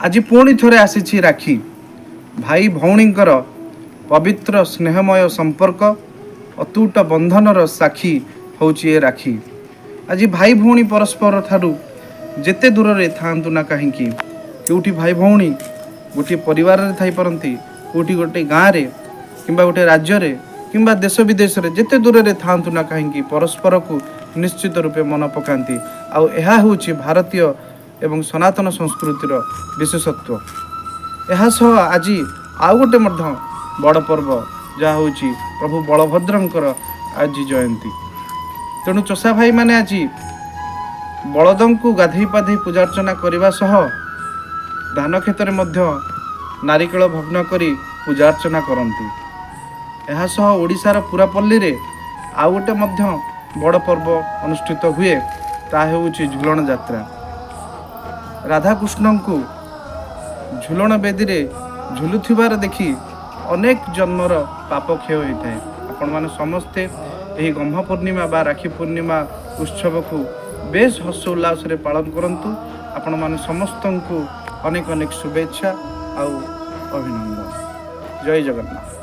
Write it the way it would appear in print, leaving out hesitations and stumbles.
ଆଜି ପୁଣି ଥରେ ଆସିଛି ରାକ୍ଷୀ। ଭାଇ ଭଉଣୀଙ୍କର ପବିତ୍ର ସ୍ନେହମୟ ସମ୍ପର୍କ, ଅତୁଟ ବନ୍ଧନର ସାକ୍ଷୀ ହେଉଛି ଏ ରାକ୍ଷୀ। ଆଜି ଭାଇ ଭଉଣୀ ପରସ୍ପର ଠାରୁ ଯେତେ ଦୂରରେ ଥାଆନ୍ତୁ ନା କାହିଁକି, କେଉଁଠି ଭାଇ ଭଉଣୀ ଗୋଟିଏ ପରିବାରରେ ଥାଇପାରନ୍ତି, କେଉଁଠି ଗୋଟେ ଗାଁରେ କିମ୍ବା ଗୋଟେ ରାଜ୍ୟରେ କିମ୍ବା ଦେଶ ବିଦେଶରେ, ଯେତେ ଦୂରରେ ଥାଆନ୍ତୁ ନା କାହିଁକି, ପରସ୍ପରକୁ ନିଶ୍ଚିତ ରୂପେ ମନ ପକାନ୍ତି। ଆଉ ଏହା ହେଉଛି ଭାରତୀୟ ଏବଂ ସନାତନ ସଂସ୍କୃତିର ବିଶେଷତ୍ୱ। ଏହା ସହ ଆଜି ଆଉ ଗୋଟେ ମଧ୍ୟ ବଡ଼ ପର୍ବ, ଯାହା ହେଉଛି ପ୍ରଭୁ ବଳଭଦ୍ରଙ୍କର ଆଜି ଜୟନ୍ତୀ। ତେଣୁ ଚଷା ଭାଇମାନେ ଆଜି ବଳଦଙ୍କୁ ଗାଧେଇ ପାଧେଇ ପୂଜାର୍ଚ୍ଚନା କରିବା ସହ ଧାନ କ୍ଷେତରେ ମଧ୍ୟ ନାରିକେଳ ଭଗ୍ନ କରି ପୂଜାର୍ଚ୍ଚନା କରନ୍ତି। ଏହା ସହ ଓଡ଼ିଶାର ପୁରାପଲ୍ଲୀରେ ଆଉ ଗୋଟେ ମଧ୍ୟ ବଡ଼ ପର୍ବ ଅନୁଷ୍ଠିତ ହୁଏ, ତାହା ହେଉଛି ଝୁଲଣ ଯାତ୍ରା। ରାଧାକୃଷ୍ଣଙ୍କୁ ଝୁଲଣ ବେଦୀରେ ଝୁଲୁଥିବାର ଦେଖି ଅନେକ ଜନ୍ମର ପାପ କ୍ଷୟ ହୋଇଥାଏ। ଆପଣମାନେ ସମସ୍ତେ ଏହି ଗହ୍ମା ପୂର୍ଣ୍ଣିମା ବା ରାକ୍ଷୀ ପୂର୍ଣ୍ଣିମା ଉତ୍ସବକୁ ବେଶ ହର୍ଷ ଉଲ୍ଲାସରେ ପାଳନ କରନ୍ତୁ। ଆପଣମାନେ ସମସ୍ତଙ୍କୁ ଅନେକ ଅନେକ ଶୁଭେଚ୍ଛା ଆଉ ଅଭିନନ୍ଦନ। ଜୟ ଜଗନ୍ନାଥ।